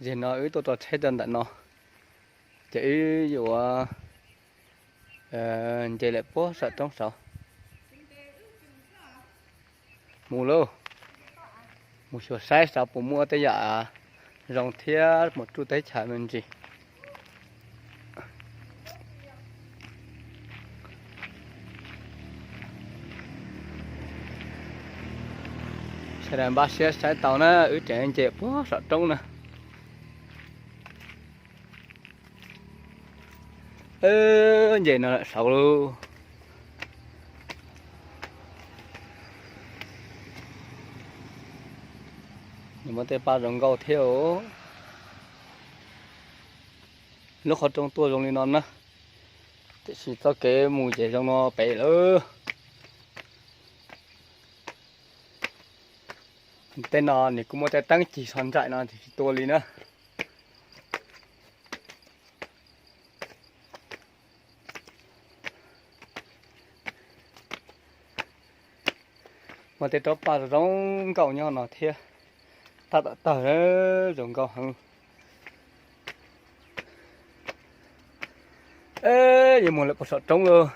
Ces no wb tuaj rau tsheb rau ntawm no, ces wb yuav nce lawm puag saum roob saud. Mus lauj, mus xyuas saib saud puas muaj tej yam zoo thiab mus ruaj teb chaws me ntsis. Sawv daws npaj siab saib tau na, wb tseem nce puag saum roob na. Nce no lawm saud lauj. Nws muaj tej paj zoo nkauj thiab os. Lub qhov rooj tuaj zoo li no na, tiam sis txoj kev mus ces zoo no pem lawm. Tej no nws kuj muaj tej teeb cig so nraim no tsis tua li na. Muaj tej roob paj zoo nkauj nyob no thiab, tab tom tawg zoo nkauj heev. Yuav mus lawm puag saum roob lauj,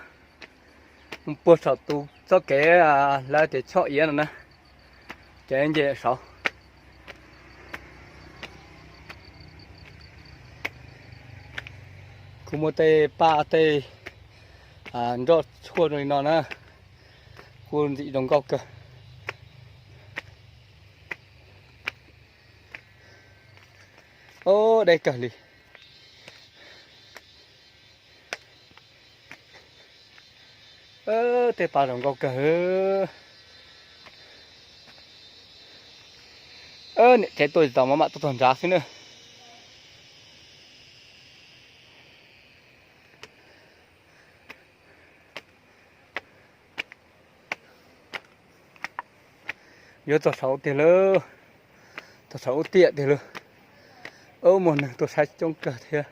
mus puag saum tus txoj kev lawv tias choj iav no na, ces nce saud. Kuj muaj tej paj tej nroj tshuaj zoo li no na, kuj ntxim zoo nkauj kawg. Ob, deb kawg li. Tej paj zoo nkauj kawg. Niam tsev tuaj tsis tau, mam mam tuaj txog nrad xwb na. Yuav txog saud tiag lauj, txog saud ub tiam tiag lauj. Ub, muaj neeg tuaj saib coob kawg thiab.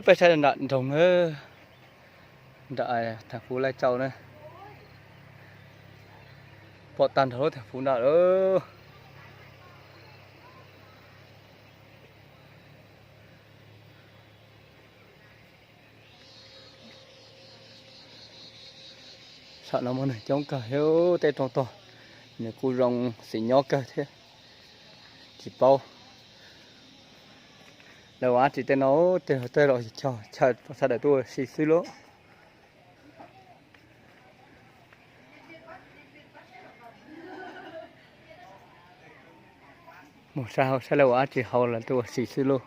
Peb saib nram nroog na, nram theem Fuv Laij Tsau na, pom tag nrho lub theem Fuv nram lawm. Saum no muaj neeg coob kawg thiab, tej roob tog nws kuj zoo xis nyob kawg thiab. Tsis paub lawv ua dab tsi tej no, tej los chaw sawv daws tuaj ua si xwb lauj. Mus saib saib lawv ua dab tsi hauv, lawv tuaj ua si xwb lauj.